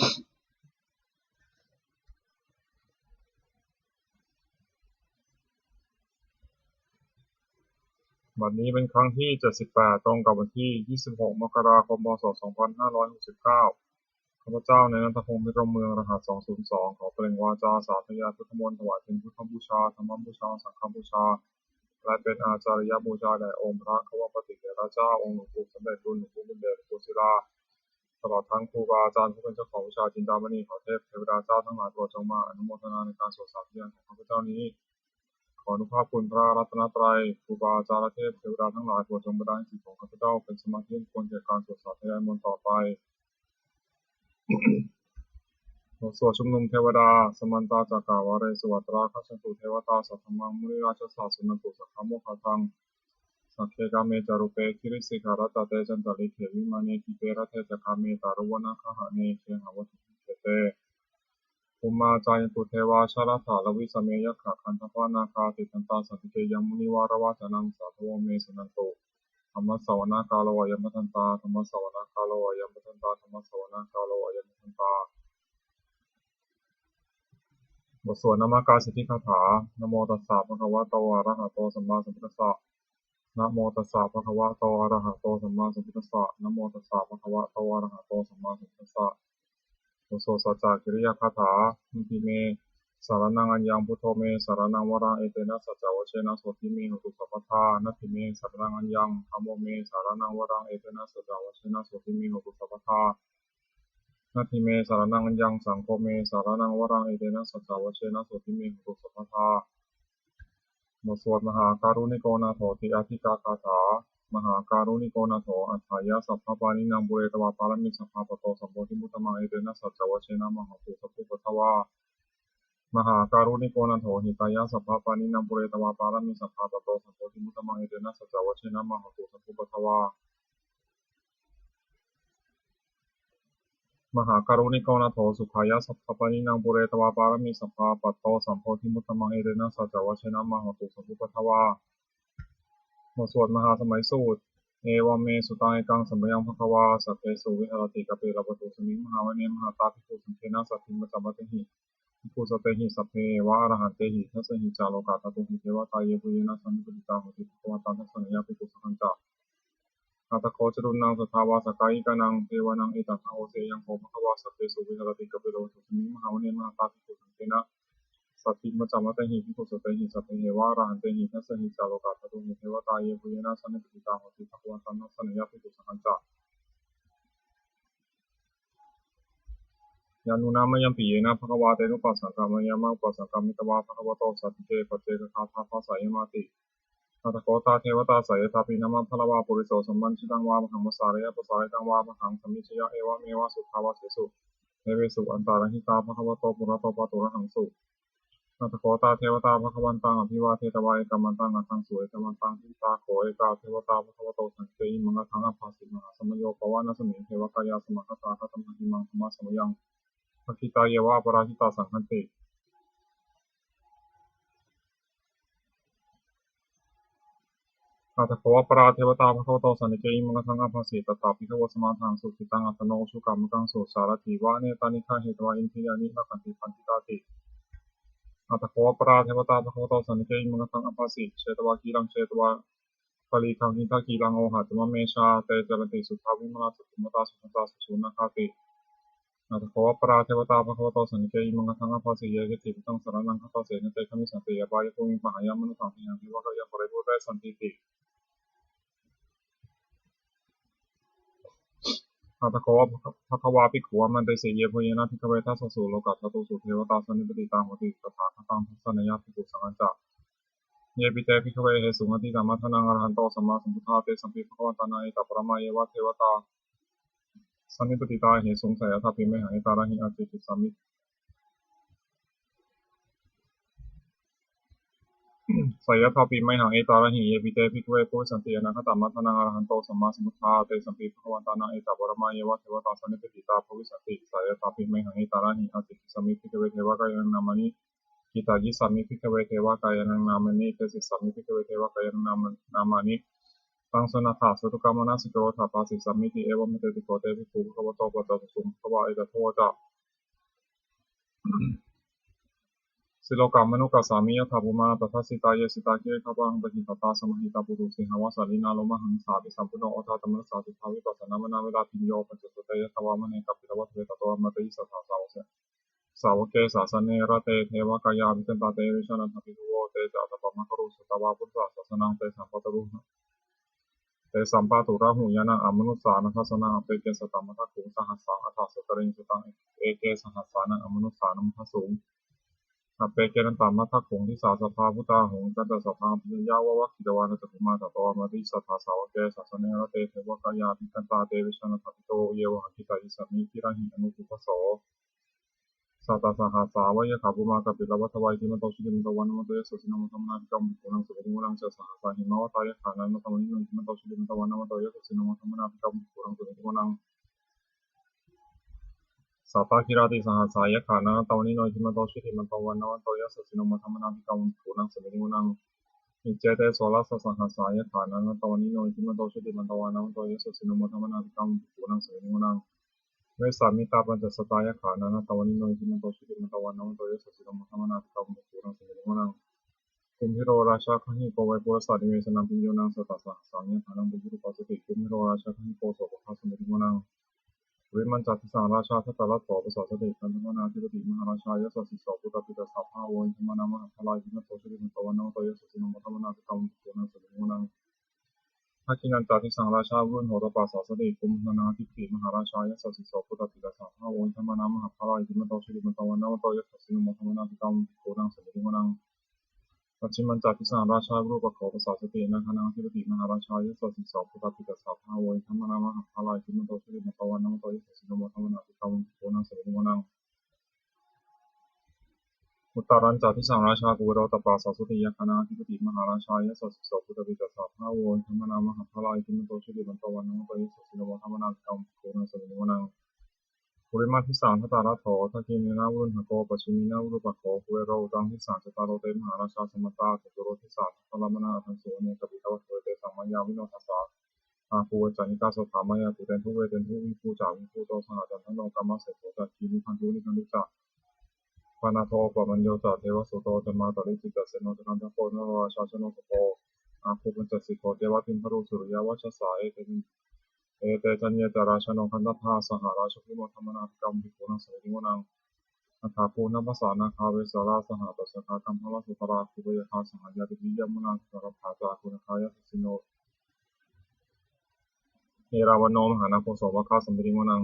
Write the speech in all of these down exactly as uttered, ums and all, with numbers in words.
บัดนี้เป็นครั้งที่ เจ็ดสิบแปด ตรงกับวันที่ ยี่สิบหก มกราคม พ.ศ. สองพันห้าร้อยหกสิบเก้า ข้าพเจ้า นายณัฐพงษ์ พิรมเมือง รหัส สองศูนย์สอง ขอเปล่งวาจาสาธยายพุทธมนต์ ถวายเป็นพุทธบูชา ธรรมบูชา สังฆบูชา และเป็นอาจาริยบูชาแด่องค์พระควัมปติเถระเจ้า องค์หลวงปู่สมเด็จ หลวงปู่บุญเดช หลวงปู่ศิลา ตลอดทั้งครูบาอาจารย์ผู้เป็นเจ้าของวิชาจินดามณี ขอเทพเทวดาเจ้าทั้งหลายโปรดจงมาอนุโมทนาในการสวดสาธยายของข้าพเจ้านี้ ขออนุภาพคุณพระรัตนตรัย ครูบาอาจารย์และเทพเทวดาทั้งหลายโปรดจงบันดาลให้จิตของข้าพเจ้าเป็นสมาธิอันควรแก่การสวดสาธยายมนต์ต่อไป บทสวดชุมนุมเทวดา Samantā cakkavāḷesu atrāgacchantu devatā, saddhammaṃ munirājassa suṇantu saggamokkhadaṃ. Sagge kāme ca rūpe girisikharataṭe cantalikkhe vimāne, dīpe raṭṭhe ca gāme taruvanagahane gehavatthumhi khette, bhummā cāyantu devā jalathalavisame yakkhagandhabbanāgā, tiṭṭhantā santike yaṃ munivaravacanaṃ sādhavo me suṇantu. Dhammassavanakālo ayam bhadantā. Dhammassavanakālo ayam bhadantā. Dhammassavanakālo ayam bhadantā. บทสวดนมการสิทธิคาถา Namo tassa bhagavato arahato sammāsambuddhassa. Namo tassa bhagavato arahato sammāsambuddhassa. Namo tassa bhagavato arahato sammāsambuddhassa. บทสวดสัจจกิริยาคาถา Natthi me saraṇaṃ aññaṃ, buddho me saraṇaṃ varaṃ, etena saccavajjena sotthi me hotu sabbadā. Natthi me saraṇaṃ aññaṃ, dhammo me saraṇaṃ varaṃ, etena saccavajjena sotthi me hotu sabbadā. Natthi me saraṇaṃ aññaṃ, saṅgho me saraṇaṃ varaṃ, etena saccavajjena sotthi me hotu sabbadā. บทสวดมหาการุณิโกนาโถติอาทิกาคาถา Mahākāruṇiko nātho atthāya sabbapāṇinaṃ, pūretvā pāramī sabbā patto sambodhimuttamaṃ, etena saccavajjena mā hontu sabbupaddavā. Mahākāruṇiko nātho hitāya sabbapāṇinaṃ, pūretvā pāramī sabbā patto sambodhimuttamaṃ, etena saccavajjena mā hontu sabbupaddavā. Mahākāruṇiko nātho sukhāya sabbapāṇinaṃ, pūretvā pāramī sabbā patto sambodhimuttamaṃ, etena saccavajjena mā hontu sabbupaddavā. บทสวดมหาสมัยสูตร Evaṃ me sutaṃ. Ekaṃ samayaṃ bhagavā sakkesu viharati kapilavatthusmiṃ mahāvane mahatā bhikkhusaṅghena saddhiṃ pañcamattehi bhikkhusatehi sabbeheva arahantehi. Dasahi ca lokadhātūhi devatā yebhuyyena sannipatitā honti bhagavantaṃ dassanāya bhikkhusaṅghañca. Atha kho catunnaṃ suddhāvāsakāyikānaṃ devānaṃ etadahosi: Ayaṃ kho bhagavā sakkesu viharati kapilavatthusmiṃ mahāvane mahatā bhikkhusaṅghena saddhiṃ pañcamattehi bhikkhusatehi sabbeheva arahantehi. Dasahi ca lokadhātūhi devatā yebhuyyena sannipatitā honti bhagavantaṃ dassanāya bhikkhusaṅghañca. Yannūna mayampi yena bhagavā tenupasaṅkameyyāma, upasaṅkamitvā bhagavato santike paccekagāthā bhāseyyāmāti. Atha kho tā devatā seyyathāpi nāma balavā puriso sammiñjitaṃ vā bāhaṃ pasāreyya, pasāritaṃ vā bāhaṃ sammiñjeyya, evameva suddhāvāsesu devesu antarahitā bhagavato purato pāturahaṃsu. Atha kho tā devatā bhagavantaṃ abhivādetvā ekamantaṃ aṭṭhaṃsu. Ekamantaṃ ṭhitā kho ekā devatā bhagavato santike imaṃ gāthaṃ abhāsi: Mahāsamayo pavanasmiṃ, devakāyā samāgatā, āgatamha imaṃ dhammasamayaṃ, dakkhitāyeva aparājitasaṅghanti. Atha kho aparā devatā bhagavato santike imaṃ gāthaṃ abhāsi: Tatra bhikkhavo samādahaṃsu, cittaṃ attano ujukamakaṃsu, sārathīva nettāni gahetvā, indriyāni rakkhanti paṇḍitāti. Atha kho aparā devatā bhagavato santike imaṃ gāthaṃ abhāsi: Chetvā khīlaṃ chetvā palīghaṃ, indakhīlaṃ ohaccamanejā, te caranti suddhā vimalā, cakkhumatā sudantā susunāgāti. Atha kho aparā devatā bhagavato santike imaṃ gāthaṃ abhāsi: Ye keci buddhaṃ saraṇaṃ gatāse, na te gamissanti apāyabhūmiṃ, pahāya mānusaṃ dehaṃ, devakāyaṃ paripūressantīti. Atha kho bhagavā bhikkhū āmantesi: Yebhuyyena bhikkhave dasasu lokadhātūsu devatā sannipatitā honti tathāgataṃ dassanāya bhikkhusaṅghañca. Yepi te bhikkhave ahesuṃ atītamaddhānaṃ arahanto sammāsambuddhā, tesampi bhagavantānaṃ etaparamāyeva devatā sannipatitā ahesuṃ, seyyathāpi mayhaṃ etarahi ācikkhissāmi. Seyyathāpi mayhaṃ etarahi. Yepi te bhikkhave bhavissanti anāgatamaddhānaṃ arahanto sammāsambuddhā, tesampi bhagavantānaṃ etaparamāyeva devatā sannipatitā bhavissanti, seyyathāpi mayhaṃ etarahi ācikkhissāmi. Bhikkhave devakāyānaṃ nāmāni kittayissāmi. Bhikkhave devakāyānaṃ nāmāni desissāmi. Bhikkhave devakāyānaṃ nāmāni Taṃ suṇātha sādhukaṃ manasikarotha bhāsissāmīti. Evamanteti kho te bhikkhū bhagavato paccassosuṃ. Bhagavā etadavoca: Silokamanukassāmi, yattha bhummā tadassitā; ye sitā girigabbharaṃ, pahitattā samāhitā. Puthū sīhāva sallīnā, lomahaṃsābhisambhuno; odātamanasā suddhā, vippasannamanāvilā. Bhiyyo pañcasate ñatvā, vane kāpilavatthave; tato āmantayi satthā, sāvake sāsane rate. Devakāyā abhikkantā, te vijānātha bhikkhavo; te ca ātappamakaruṃ, sutvā buddhassa sāsanaṃ. Tesampāturahu- Tesampāturahu ñāṇaṃ, amanussāna dassanaṃ. Appeke satamaddakkhuṃ, sahassaṃ atha sattariṃ; sataṃ eke sahassānaṃ, amanussānamaddasuṃ. Appekenantamaddakkhuṃ, disā sabbā phuṭā ahuṃ; tañca sabbaṃ abhiññāya, vavakkhitvāna cakkhumā. Tato āmantayi satthā, sāvake sāsane rate. Devakāyā abhikkantā, te vijānātha bhikkhavo; ye vohaṃ kittayissāmi, girāhi anupubbaso. Sattasahassā va yakkhā, bhummā kāpilavatthavā; iddhimanto jutimanto, vaṇṇavanto yasassino; modamānā abhikkāmuṃ, bhikkhūnaṃ samitiṃ vanaṃ. Chasahassā hemavatā, yakkhā nānattavaṇṇino; iddhimanto jutimanto, vaṇṇavanto yasassino; modamānā abhikkāmuṃ, bhikkhūnaṃ samitiṃ vanaṃ. Sātāgirā tisahassā, yakkhā nānattavaṇṇino; iddhimanto jutimanto, vaṇṇavanto yasassino; modamānā abhikkāmuṃ, bhikkhūnaṃ samitiṃ vanaṃ. Iccete soḷasasahassā, yakkhā nānattavaṇṇino; iddhimanto jutimanto, vaṇṇavanto yasassino; modamānā abhikkāmuṃ, bhikkhūnaṃ samitiṃ vanaṃ. Vessāmittā pañcasatā, yakkhā nānattavaṇṇino; iddhimanto jutimanto, vaṇṇavanto yasassino; modamānā abhikkāmuṃ, bhikkhūnaṃ samitiṃ vanaṃ. Kumbhīro rājagahiko, vepullassa nivesanaṃ; bhiyyo naṃ satasahassaṃ, yakkhānaṃ payirupāsati; kumbhīro rājagahiko, sopāga samitiṃ vanaṃ. Purimañca disaṃ rājā, dhataraṭṭho pasāsati; gandhabbānaṃ ādhipati, mahārājā yasassi so. Puttāpi tassa bahavo, indanāmā mahabbalā; iddhimanto jutimanto, vaṇṇavanto yasassino; modamānā abhikkāmuṃ, bhikkhūnaṃ samitiṃ vanaṃ. Dakkhiṇañca disaṃ rājā, virūḷho tappasāsati; kumbhaṇḍānaṃ ādhipati, mahārājā yasassi so. Puttāpi tassa bahavo, indanāmā mahabbalā; iddhimanto jutimanto, vaṇṇavanto yasassino; modamānā abhikkāmuṃ, bhikkhūnaṃ samitiṃ vanaṃ. Pacchimañca disaṃ rājā, virūpakkho pasāsati; nāgānaṃ ādhipati, mahārājā yasassi so. Puttāpi tassa bahavo, indanāmā mahabbalā; iddhimanto jutimanto, vaṇṇavanto yasassino; modamānā abhikkāmuṃ, bhikkhūnaṃ samitiṃ vanaṃ. Uttarañca disaṃ rājā, kuvero tappasāsati; yakkhānaṃ ādhipati, mahārājā yasassi so. Puttāpi tassa bahavo, indanāmā mahabbalā; iddhimanto jutimanto, vaṇṇavanto yasassino; modamānā abhikkāmuṃ, bhikkhūnaṃ samitiṃ vanaṃ. Purimaṃ disaṃ dhataraṭṭho, dakkhiṇena virūḷhako; pacchimena virūpakkho, kuvero uttaraṃ disaṃ. Cattāro te mahārājā, samantā caturo disā; daddallamānā aṭṭhaṃsu, vane kāpilavatthave. Tesaṃ māyāvino dāsā, āgū vañcanikā saṭhā; māyā kuṭeṇḍu veṭeṇḍu, viṭū ca viṭuṭo saha; candano kāmaseṭṭho ca, kinnughaṇḍu nighaṇḍu ca; panādo opamañño ca, devasūto ca mātali; cittaseno ca gandhabbo, naḷo rājā janosabho; āgū pañcasikho ceva, timbarū suriyavacchasā. Ete, ete caññe ca rājāno, gandhabbā saha rājubhi; modamānā abhikkāmuṃ, bhikkhūnaṃ samitiṃ vanaṃ. Athāgū nābhasā nāgā, vesālā sahatacchakā; kambalassatarā āgū, pāyāgā saha ñātibhi; yāmunā dhataraṭṭhā ca, āgū nāgā yasassino; erāvaṇo mahānāgo, sopāga samitiṃ vanaṃ.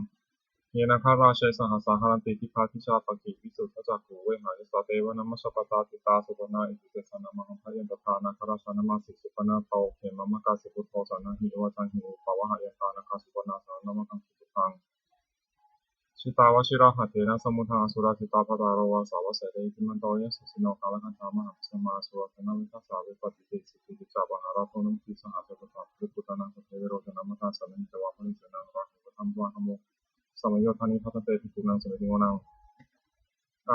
Ye nāgarāje sahasā, haranti dibbā dijā pakkhi; visuddhacakkhū vehāyasā, te vanamajjhapattā; citrā supaṇṇā iti tesa nāmaṃ. Abhayantadā nāgarājānamāsi, supaṇṇato khemamakāsi buddho; saṇhāhi evañjahi, upavhayantā nāgā, supaṇṇā saraṇamakaṃsu buddhaṃ. Jitā vajirahatthena, samuddaṃ asurā sitā; bhātaro vāsavassete, iddhimanto yasassino. Kālakañjā mahābhismā, asurā dānaveghasā; vepacitti sijjitti ca, pahārādo namucī saha. Sabbattha baliputtānaṃ, sabbe verocanāmakā; sannayhitvā baliṃ senaṃ, rāhubhaddamupāgamuṃ. Samayodāni bhaddante, bhikkhūnaṃ samitiṃ vanaṃ.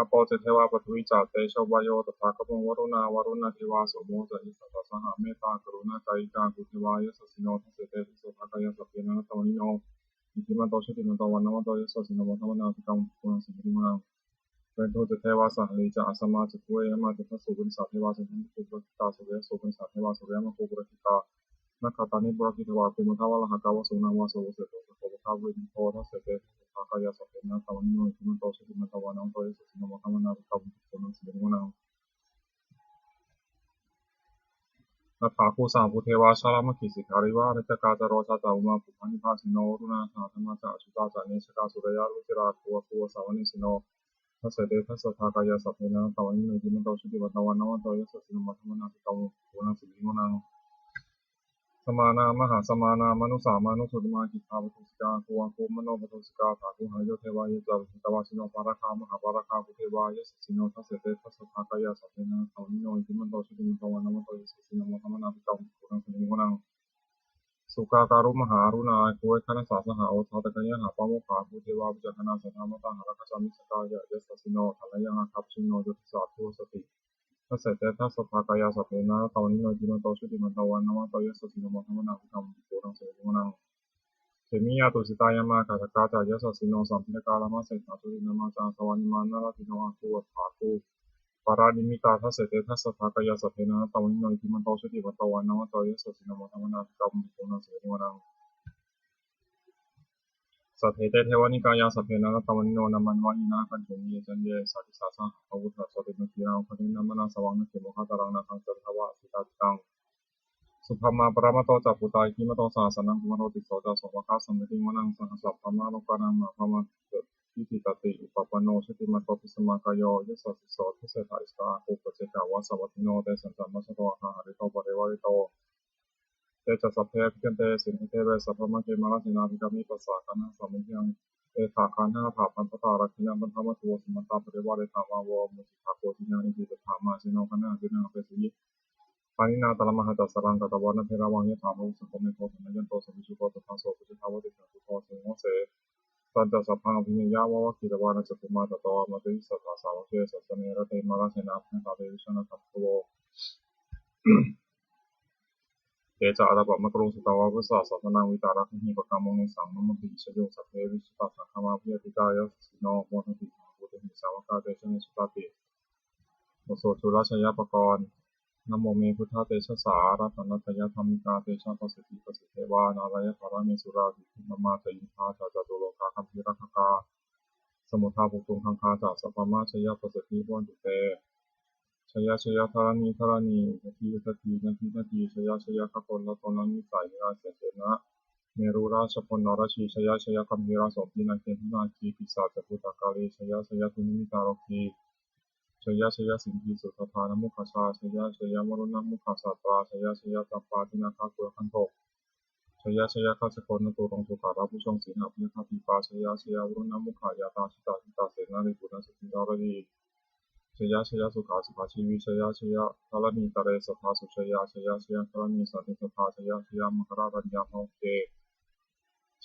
Āpo ca devā paṭhavī ca, tejo vāyo tadāgamuṃ; varuṇā vāruṇā devā, somo ca issarā saha. Mettākaruṇākāyikā, āgū devā yasassino; dasete dasadhā kāyā, sabbe nānattavaṇṇino. Iddhimanto jutimanto, vaṇṇavanto yasassino; modamānā abhikkāmuṃ, bhikkhūnaṃ samitiṃ vanaṃ. Veṇḍū ca devā sahalī ca, asamā ca duve yamā; candassūpanisā devā, candaṃva sūpanisā; suriyassūpanisā devā, suriyamāgū purakkhitā. Nakkhattāni purakkhitvā, āgū mandavalāhakā; vasūnaṃ vāsavo seṭṭho, sakko pāga purindado. Dasete dasadhā kāyā, sabbe nānattavaṇṇino; iddhimanto jutimanto, vaṇṇavanto yasassino; modamānā abhikkāmuṃ, bhikkhūnaṃ samitiṃ vanaṃ. Athāgū sahabhū devā, jalamaggisikhāriva; ariṭṭhakā ca rojā ca, ummāpupphanibhāsino. Varuṇā sahadhammā ca, accutā ca anejakā; sūleyyarucirā āgū, āgū vāsavanesino. Dasete dasadhā kāyā, sabbe nānattavaṇṇino; iddhimanto jutimanto, vaṇṇavanto yasassino; modamānā abhikkāmuṃ, bhikkhūnaṃ samitiṃ vanaṃ. Samānā mahāsamānā, mānusā mānusuttamā; khiḍḍāpadūsikā āgū, āgū manopadūsikā. Athāgū harayo devā, ye ca vajjitvā jinovāsakā; mahāpāragā āgū devā, yasassino. Dasete dasadhā kāyā, sabbe nānattavaṇṇino; iddhimanto jutimanto, vaṇṇavanto yasassino; modamānā abhikkāmuṃ, bhikkhūnaṃ samitiṃ vanaṃ. Sukkā karumhā aruṇā, āgū veghanasā saha; odātagayhā pāmokkhā, āgū devā bhuñjagānā. Sadāmattā hāragajā, missakā ca yasassino; thanayaṃ āgā pajjunno, yo disā abhivassati. Dasete dasadhā kāyā sabbe nānattavaṇṇino iddhimanto jutimanto vaṇṇavanto yasassino modamānā abhikkāmuṃ bhikkhūnaṃ samitiṃ vanaṃ. Khemiyā tusitā yāmā kaṭṭhakā ca yasassino lambitakā lāmaseṭṭhā jotināmā ca āsavā nimmānaratino āgū paranimmitā. Dasete dasadhā kāyā sabbe nānattavaṇṇino iddhimanto jutimanto vaṇṇavanto yasassino modamānā abhikkāmuṃ bhikkhūnaṃ samitiṃ vanaṃ. Saṭṭhete devanikāyā sabbe nānattavaṇṇino nāmanvayena āgañchuṃ ye caññe sadisā saha bhavantu jotināmā girisikharā. Uggandin nāmanāsavaṃ nāgimukkhadāraṃ nāgaṃ candaṃva asitātitaṃ. Subrahmā paramatto ca puttā iddhimato saha sanaṅkumāro tisso ca sopāga samitiṃ vanaṃ. Sahassabrahmalokānaṃ mahābrahmābhitiṭṭhati upapanno jutimanto bhismākāyo yasassi so. Dasettha esattha āgū paccekavasavattino tesañca majjhato āga hārito parivārito. Te ca sabbe abhikkante sainde deve sabrahmake mārasenā abhikkāmi passa kaṇhassa mayhaṃ etha gaṇhatha bandhatha rāgena bandhamatthu vo samantā parivāretha mā vo muñcittha koci naṃ. Iti tattha mahāseno kaṇhasenaṃ apesayi pāṇinā talamāhacca saraṃ katvāna bheravaṃ. Yathā pāvussako megho thanayanto savijjuko tadā so paccudāvatti candimā vasaṃ sataṃ ca sabbaṃ abhiññāya vavakkhitvāna cakkhumā tato āmantayi satthā sāvake sāsane rate. Mārasenā abhikkantā te vijānātha bhikkhavo. Te ca ātappamakaruṃ sutvā buddhassa sāsanaṃ vītarāgehi pakkāmuṃ nesaṃ nāmāni seyyaṃ. Sabbe vijitasaṅgāmā bhayātītā yasassino modanti saha bhūtehi sāvakā te janesutāti. บทสวดจุลชัยปกรณ์ Namo me buddhatejasā ratanattayadhammikā tejapasiddhi pasīdevā nārāyaparamesurā virūpakkhamadevā ca indā ca catulokā gambhīrakkhakā samuddā bhūtuṃ gaṅgā ca sabrahmajayapasiddhi bhavantu te. Jaya jaya dharaṇi dharaṇī udadhi udadhī nadi nadī jaya jaya gaganalatalanisaya nirāja sena merurājabala narajī jaya jaya gambhīrasombhī nāgendanāgī pisācabhūtakālī jaya jaya dunnimittarogī jaya jaya siṅgīsuddhadānamukhajā jaya jaya varuṇamukhasātrā jaya jaya campādināgakulagantho jaya jaya gajjagonnaturaṅga sukarabhujaṅga sīhabyagghadīpā jaya jaya varuṇamukhayātrā jita jita senārī puna sudhī naradī jaya jaya sukhā sukhā jīvī jaya jaya dharaṇītale sadā sujayā jaya jaya dharaṇī sānti sadā jaya jaya maṅkararājaṃ bhavagge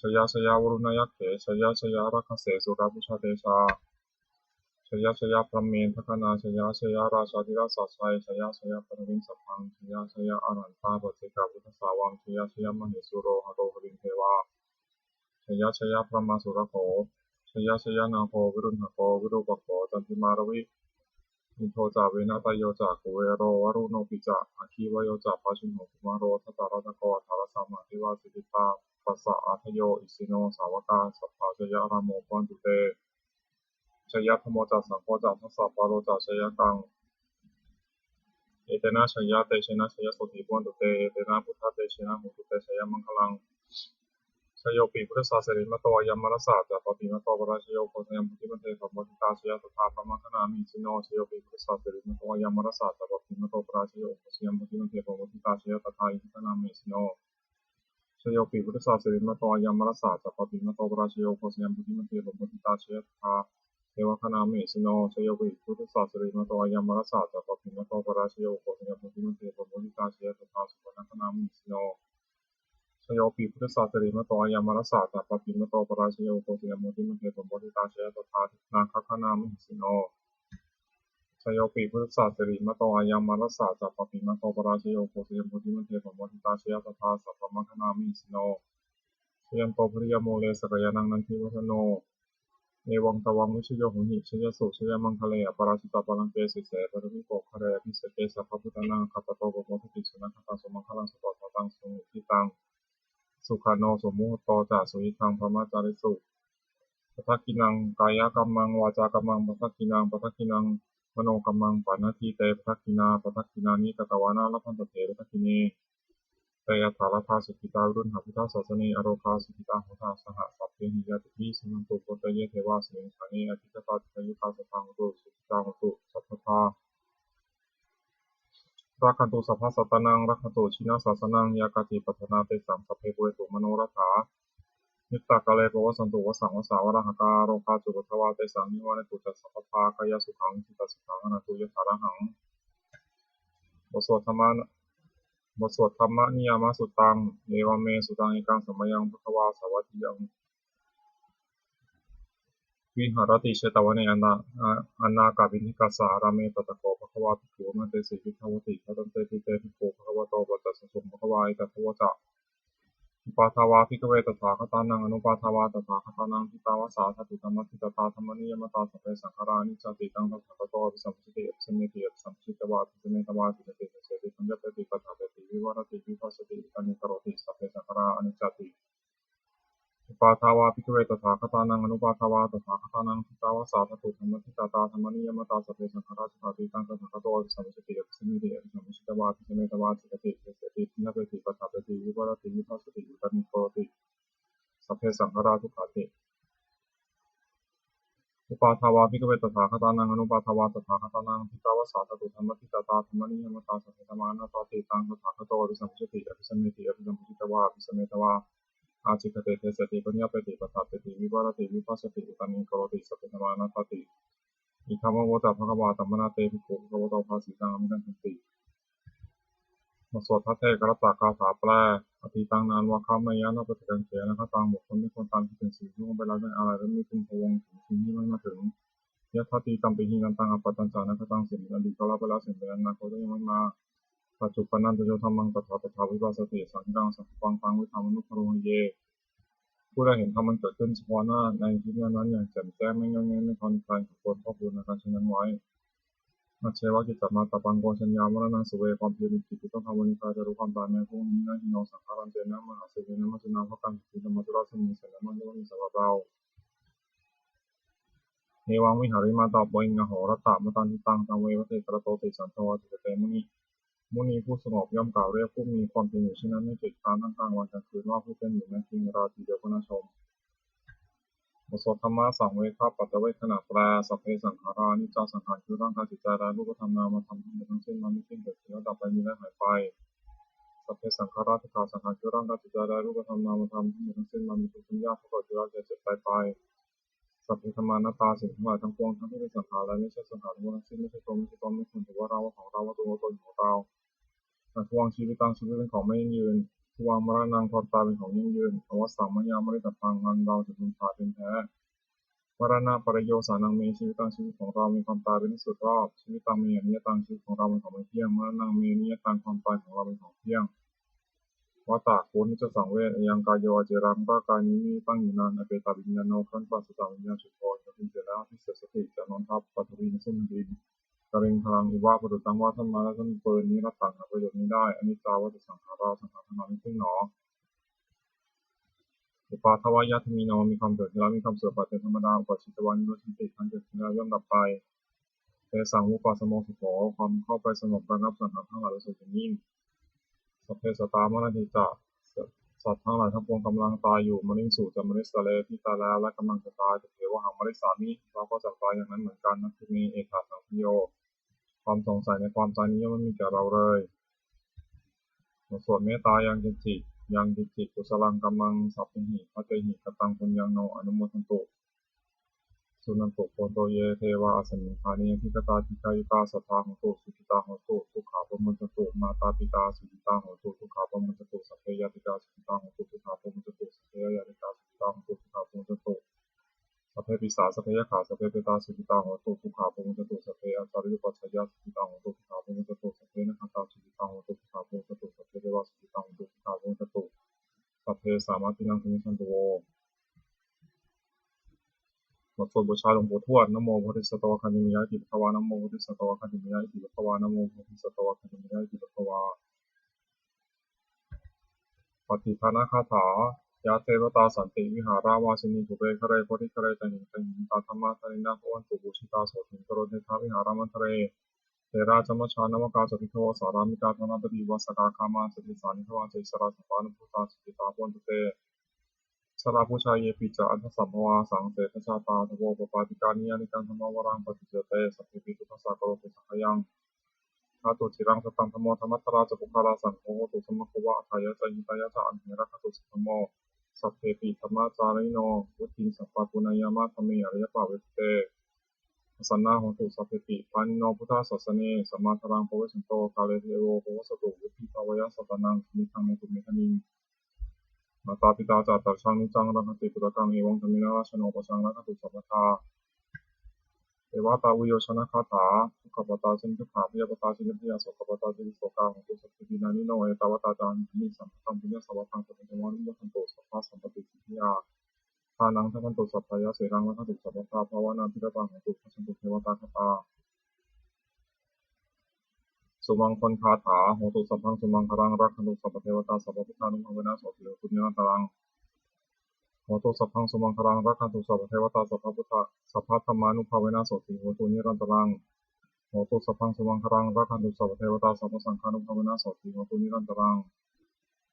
jaya jaya varuṇayakkhe jaya jaya rakkhase surabhujatejā jaya jaya brahmendagaṇā jaya jaya rājādhirājasājjaya jaya jaya paṭhaviṃ sabbaṃ jaya jaya arahantā paccekabuddhasāvaṃ jaya jaya mahesuro haro harindevā jaya jaya brahmā surakkho jaya jaya nāgo viruḷhako virūpakkho candimā ravi indo ca venateyyo ca kuvero varuṇopi ca aggi vāyo ca pājuṇho kumāro dhataraṭṭhako aṭṭhārasa mahādevā siddhitāpasa-ādayo isino sāvakā sabbā jaya rāmo bhavantu te. Jaya dhammo ca saṅgho ca dasapālo ca jayakaṃ. Etena jayatejena jayasotthī bhavantu te. Etena buddhatejena hotu te jayamaṅgalaṃ. Jayopi buddhassa sirīmato ayaṃ mārassa ca pāpimato parājayo ugghosayuṃ bodhimaṇḍe pamoditā jaya tadā brahmagaṇā mahesino. Jayopi buddhassa sirīmato ayaṃ mārassa ca pāpimato parājayo ugghosayuṃ bodhimaṇḍe pamoditā jaya tadā indagaṇā mahesino. Jayopi buddhassa sirīmato ayaṃ mārassa ca pāpimato parājayo ugghosayuṃ bodhimaṇḍe pamoditā jaya tadā devagaṇā mahesino. Jayopi buddhassa sirīmato ayaṃ mārassa ca pāpimato parājayo ugghosayuṃ bodhimaṇḍe pamoditā jaya tadā supaṇṇagaṇā mahesino. Jayopi buddhassa sirīmato ayaṃ mārassa ca pāpimato parājayo ugghosayuṃ bodhimaṇḍe pamoditā jaya tadā nāgagaṇā mahesino. Jayopi buddhassa sirīmato ayaṃ mārassa ca pāpimato parājayo ugghosayuṃ bodhimaṇḍe pamoditā jaya tadā sabrahmagaṇā mahesino. Jayanto bodhiyā mūle sakyānaṃ nandivaḍḍhano evaṃ tvaṃ vijayo hohi jayassu jayamaṅgale aparājitapallaṅke sīse paṭhavipokkhare abhiseke sabbabuddhānaṃ aggappatto pamodati. Sunakkhattaṃ sumaṅgalaṃ supabhātaṃ suhuṭṭhitaṃ sukhaṇo sumuhutto ca suyiṭṭhaṃ brahmacārisu. Padakkhiṇaṃ kāyakammaṃ vācākammaṃ padakkhiṇaṃ padakkhiṇaṃ manokammaṃ paṇidhī te padakkhiṇā padakkhiṇāni katvāna labhantatthe padakkhiṇe. Te atthaladdhā sukhitā viruḷhā buddhasāsane arogā sukhitā hotha saha sabbehi ñātibhi. Suṇantu bhonto ye devā asmiṃ ṭhāne adhigatā dīghāyukā sadā hontu sukhitā hontu sabbadā. Rakkhantu sabbasattānaṃ rakkhantu jinasāsanaṃ yā kāci patthanā tesaṃ sabbe pūrentu manorathā. Yuttakāle pavassantu vassaṃ vassā valāhakā rogā cupaddavā tesaṃ nivārentu ca sabbadā. Kāyāsukhaṃ cittisukhaṃ arahantu yathārahaṃ. บทสวดธรรมะ บทสวดธรรมนิยามสุตตัง Evaṃ me sutaṃ ekaṃ samayaṃ bhagavā sāvatthiyaṃ viharati jetavane anā- anāthapiṇḍikassa ārāme. Tatra kho bhagavā bhikkhū āmantesi bhikkhavoti. Bhadante te bhikkhū bhagavato paccassosuṃ. Bhagavā etadavoca: Uppādā vā bhikkhave tathāgatānaṃ anuppādā vā tathāgatānaṃ, ṭhitā va sā dhātu dhammaṭṭhitatā dhammaniyāmatā, sabbe saṅkhārā aniccāti. Taṃ tathāgato abhisambujjhati abhisameti, abhisambujjhitvā abhisametvā ācikkhati deseti bhaññapeti paṭṭhapeti vivarati vibhajati uttānīkaroti: sabbe saṅkhārā aniccāti. Uppādā vā bhikkhave tathāgatānaṃ anuppādā vā tathāgatānaṃ, ṭhitā va sā dhātu dhammaṭṭhitatā dhammaniyāmatā, sabbe saṅkhārā dukkhāti. Taṃ tathāgato abhisambujjhati abhisameti, abhisambujjhitvā abhisametvā ācikkhati deseti bhaññapeti paṭṭhapeti vivarati vibhajati uttānīkaroti: sabbe saṅkhārā dukkhāti. Uppādā vā bhikkhave tathāgatānaṃ anuppādā vā tathāgatānaṃ, ṭhitā va sā dhātu dhammaṭṭhitatā dhammaniyāmatā, sabbe dhammā anattāti. Taṃ tathāgato abhisambujjhati abhisameti, abhisambujjhitvā abhisametvā ācikkhati deseti bhaññapeti paṭṭhapeti vivarati vibhajati uttānīkaroti: sabbe dhammā anattāti. Idamavoca bhagavā. Attamanā te bhikkhū bhagavato bhāsitaṃ abhinandunti. บทสวดภัทเทกรัตตคาถาแปล Atītaṃ nānvāgameyya nappaṭikaṅkhe anāgataṃ. บุคคลไม่ควรตามคิดถึงสิ่งที่ล่วงไปแล้วด้วยอาลัย และไม่พึงพะวงถึงสิ่งที่ยังไม่มาถึง Yadatītampihīnantaṃ appattañca anāgataṃ. สิ่งเป็นอดีตก็ละไปแล้ว สิ่งเป็นอนาคตก็ยังไม่มา Paccuppannañca yo dhammaṃ tattha tattha vipassati, asaṃhiraṃ asaṅkuppaṃ taṃ viddhā manubrūhaye. ผู้ใดเห็นธรรมอันเกิดขึ้นเฉพาะหน้าในที่นั้นๆอย่างแจ่มแจ้ง ไม่ง่อนแง่น ไม่คลอนแคลน เขาควรพอกพูนอาการเช่นนั้นไว้ Ajjeva kiccamātappaṃ ko jaññā maraṇaṃ suve. ความเพียรเป็นกิจที่ต้องทำวันนี้ ใครจะรู้ความตายแม้พรุ่งนี้ Na hi no saṅgarantena mahāsenena maccunā, เพราะการผัดเพี้ยนธรรมะด้วยราชรสมี สามารถไม่มีสำหรับเรา Evaṃ vihārimātāpiṃ ahorattamatanditaṃ, taṃ ve bhaddekarattoti santo ācikkhate muni. มุนีผู้สงบย่อมกล่าวเรียกผู้มีความเพียรอยู่เช่นนั้น ไม่เกียจคร้านทั้งกลางวันกลางคืน ว่าผู้เป็นอยู่แม้เพียงราตรีเดียวก็น่าชม บทสวดธรรมสังเวคปัจจเวกขณะแปล Sabbe saṅkhārā aniccā. สังขารคือร่างกายจิตใจและรูปธรรมนามธรรมทั้งหมดทั้งสิ้น มันไม่เที่ยง เกิดขึ้นแล้วดับไป มีและหายไป Sabbe saṅkhārā dukkhā. สังขารคือร่างกายจิตใจและรูปธรรมนามธรรมทั้งหมดทั้งสิ้น มันเป็นทุกข์เป็นยาก เพราะเกิดขึ้นแล้วแก่เจ็บตายไป Sabbe dhammā anattā. สิ่งทั้งหลายทั้งปวง ทั้งที่เป็นสังขารและไม่ใช่สังขาร ทั้งหมดทั้งสิ้น ไม่ใช่ตน ไม่ใช่ตน ไม่ควรถือว่าเราว่าของเรา ว่าตัวว่าตนของเรา Addhuvaṃ jīvitaṃ. ชีวิตเป็นของไม่ยั่งยืน Dhuvaṃ maraṇaṃ. ความตายเป็นของยั่งยืน Avassaṃ mayā maritabbaṃ. อันเราจะพึงตายเป็นแท้ Maraṇapariyosānaṃ me jīvitaṃ. ชีวิตของเรามีความตายเป็นที่สุดรอบ Jīvitaṃ me aniyataṃ. ชีวิตของเราเป็นของไม่เที่ยง Maraṇaṃ me niyataṃ. ความตายของเราเป็นของเที่ยง Vata. ควรที่จะสังเวช Ayaṃ kāyo aciraṃ. ร่างกายนี้มิได้ตั้งอยู่นาน Apetaviññāṇo. ครั้นปราศจากวิญญาณ Chuḍḍho ikappino. เสียแล้ว Adhisessati. จะนอนทับ Paṭhaviṃ. ซึ่งแผ่นดิน Kaliṅgaraṃ iva. ประดุจดังว่าท่อนไม้และท่อนฟืน Niratthaṃ. หาประโยชน์มิได้ Aniccā vata saṅkhārā. สังขารทั้งหลายไม่เที่ยงหนอ Uppādavayadhammino. มีความเกิดขึ้นแล้ว มีความเสื่อมไปเป็นธรรมดา Uppajjitvā nirujjhanti. ครั้นเกิดขึ้นแล้วย่อมดับไป Tesaṃ vūpasamo sukho. ความเข้าไปสงบระงับสังขารทั้งหลายประเสริฐอย่างยิ่ง Sabbe sattā maranti ca. สัตว์ทั้งหลายทั้งปวงกำลังตายอยู่ Mariṃsu ca marissare. ที่ตายแล้วและกำลังจะตาย Tathevāhaṃ marissāmi. เราก็จักตายอย่างนั้นเหมือนกัน Natthi me ettha sambhayo. ความสงสัยในความตายนี้ย่อมไม่มีแก่เราเลย บทสวดเมตตา Yaṃ kiñci, yaṃ kiñci kusalaṃ kammaṃ sabbehi katehi kataṃ puññaṃ no anumodantu, suṇantu bhonto ye devā asmiṃ ṭhāne adhigatā, dīghāyukā sadā hontu, sukhitā hontu, dukkhā pamuñcantu. Mātā pitā sukhitā hontu, dukkhā pamuñcantu. Sabbe ñātikā sukhitā hontu, dukkhā pamuñcantu. Sabbe aññātikā sukhitā hontu, dukkhā pamuñcantu. Sabbe pisā sabbe yakkhā sabbe petā sukhitā hontu, dukkhā pamuñcantu. Sabbe ācariyupajjhāyā sukhitā hontu, dukkhā pamuñcantu. Sabbe nakkhattā sukhitā hontu, dukkhā pamuñcantu. Sabbe devā sukhitā hontu, dukkhā pamuñcantu. Sabbe sampattīnaṃ samijjhantu vo. บทสวดบูชาหลวงปู่ทวด Namo bodhisatto āgantimāya iti bhagavā. Namo bodhisatto āgantimāya iti bhagavā. Namo bodhisatto āgantimāya iti bhagavā. Pattidānagāthā. Yā devatā santi vihāravāsinī, thūpe ghare bodhighare tahiṃ tahiṃ, tā dhammadānena bhavantu pūjitā sotthiṃ karontedha vihāramaṇḍale. Therā ca majjhā navakā ca bhikkhavo, sārāmikā dānapatī upāsakā, gāmā ca desā nigamā ca issarā, sappāṇabhūtā sukhitā bhavantu te. Jalābujā yepi ca aṇḍasambhavā, saṃsedajātā athavopapātikā, niyyānikaṃ dhammavaraṃ paṭicca te, sabbepi dukkhassa karontu saṅkhayaṃ. Ṭhātu ciraṃ sataṃ dhammo, dhammaddharā ca puggalā, saṅgho hotu samaggo va, atthāya ca hitāya ca. Amhe rakkhatu saddhammo, sabbepi dhammacārino, vuḍḍhiṃ sampāpuṇeyyāma, dhamme ariyappavedite. Pasannā hontu sabbepi, pāṇino buddhasāsane, sammādhāraṃ pavecchanto, kāle devo pavassatu, vuḍḍhibhāvāya sattānaṃ, samiddhaṃ netu medaniṃ. mātā pitā ca atrajaṃ niccaṃ rakkhanti puttakaṃ, evaṃ dhammena rājāno pajaṃ rakkhantu sabbadā. Devatāuyyojanagāthā. Dukkhappattā ca niddukkhā, bhayappattā ca nibbhayā, sokappattā ca nissokā hontu sabbepi pāṇino. Ettāvatā ca amhehi sambhataṃ puññasampadaṃ sabbaṃ devānumodantu sabbasampattisiddhiyā. Dānaṃ dadantu saddhāya, sīlaṃ rakkhantu sabbadā, bhāvanābhiratā hontu, gacchantu devatāgatā. Sumaṅgalagāthā. Hotu sabbaṃ sumaṅgalaṃ, rakkhantu sabbadevatā, sabbabuddhānubhāvena sotthī hotu nirantaraṃ. Hotu sabbaṃ sumaṅgalaṃ, rakkhantu sabbadevatā, sabbabuddhā sabbadhammānubhāvena sotthī hotu nirantaraṃ. Hotu sabbaṃ sumaṅgalaṃ, rakkhantu sabbadevatā, sabbasaṅghānubhāvena sotthī hotu nirantaraṃ.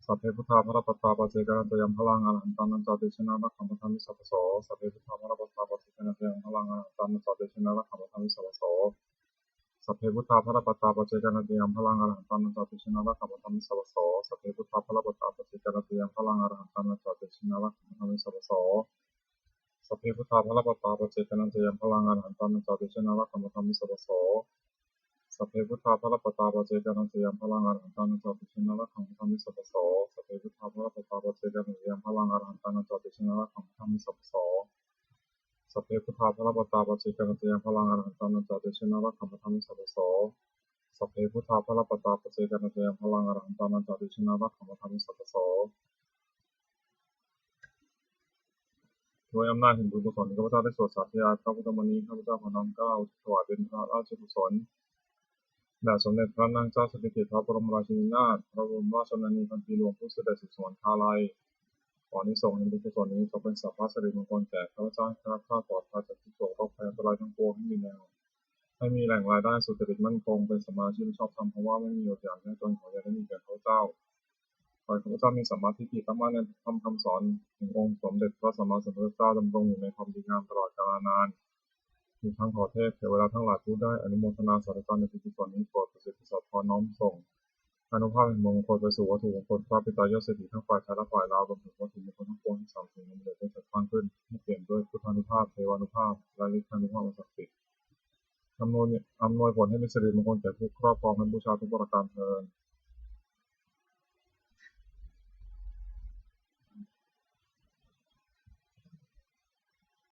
Sabbe buddhā balappattā paccekānañca yaṃ balaṃ, arahantānañca tejena rakkhaṃ bandhāmi sabbaso. Sabbe buddhā balappattā paccekānañca yaṃ balaṃ, arahantānañca tejena rakkhaṃ bandhāmi sabbaso. Sabbe buddhā balappattā paccekānañca yaṃ balaṃ, arahantānañca tejena rakkhaṃ bandhāmi sabbaso. Sabbe buddhā balappattā paccekānañca yaṃ balaṃ, arahantānañca tejena rakkhaṃ bandhāmi sabbaso. Sabbe buddhā balappattā paccekānañca yaṃ balaṃ, arahantānañca tejena rakkhaṃ bandhāmi sabbaso. Sabbe buddhā balappattā paccekānañca yaṃ balaṃ, arahantānañca tejena rakkhaṃ bandhāmi sabbaso. Sabbe buddhā balappattā paccekānañca yaṃ balaṃ, arahantānañca tejena rakkhaṃ bandhāmi sabbaso. Sabbe buddhā balappattā paccekānañca yaṃ balaṃ, arahantānañca tejena rakkhaṃ bandhāmi sabbaso. Sabbe buddhā balappattā paccekānañca yaṃ balaṃ, arahantānañca tejena rakkhaṃ bandhāmi sabbaso. ด้วยอำนาจแห่งบุญกุศลที่ข้าพเจ้าได้สวดสาธยายพระพุทธมนต์นี้ ข้าพเจ้าขอน้อมเกล้าถวายเป็นพระราชกุศลแด่สมเด็จพระนางเจ้าสิริกิติ์ พระบรมราชินีนาถ พระบรมราชชนนีพันปีหลวง ผู้เสด็จสู่สวรรคาลัย ขออานิสงส์แห่งบุญกุศลนี้จงเป็นสัพพะสิริมงคลแก่ข้าพเจ้า ให้แคล้วคลาดปลอดภัยจากทุกข์โศกโรคภัยอันตรายทั้งปวง ให้มีแนว ให้มีแหล่งรายได้สุจริตมั่นคง เป็นสัมมาอาชีพชอบธรรม เพราะว่าไม่มีอดอยากยากจน ขออย่าได้มีแก่ข้าพเจ้า ขอให้ข้าพเจ้ามีสัมมาทิฏฐิตั้งมั่นในธรรมคำสอนแห่งองค์สมเด็จพระสัมมาสัมพุทธเจ้า ดำรงอยู่ในความดีงามตลอดกาลนาน อีกทั้งขอเทพเทวดาทั้งหลายผู้ได้อนุโมทนาสาธุการในบุญกุศลนี้ โปรดประสิทธิ์ประสาทพรน้อมส่งอานุภาพแห่งมงคลไปสู่วัตถุมงคลพระปิดตายอดเศรษฐีทั้งฝ่ายไทยและฝ่ายลาว รวมถึงวัตถุมงคลทั้งปวงที่สามสิ่งนั้นเกิดได้จัดตั้งขึ้น ให้เปี่ยมด้วยพุทธานุภาพ เทวานุภาพ และฤทธานุภาพอันศักดิ์สิทธิ์ อำนวย อำนวยผลให้เป็นสิริมงคลแก่ผู้ครอบครองและบูชาทุกประการเทอญ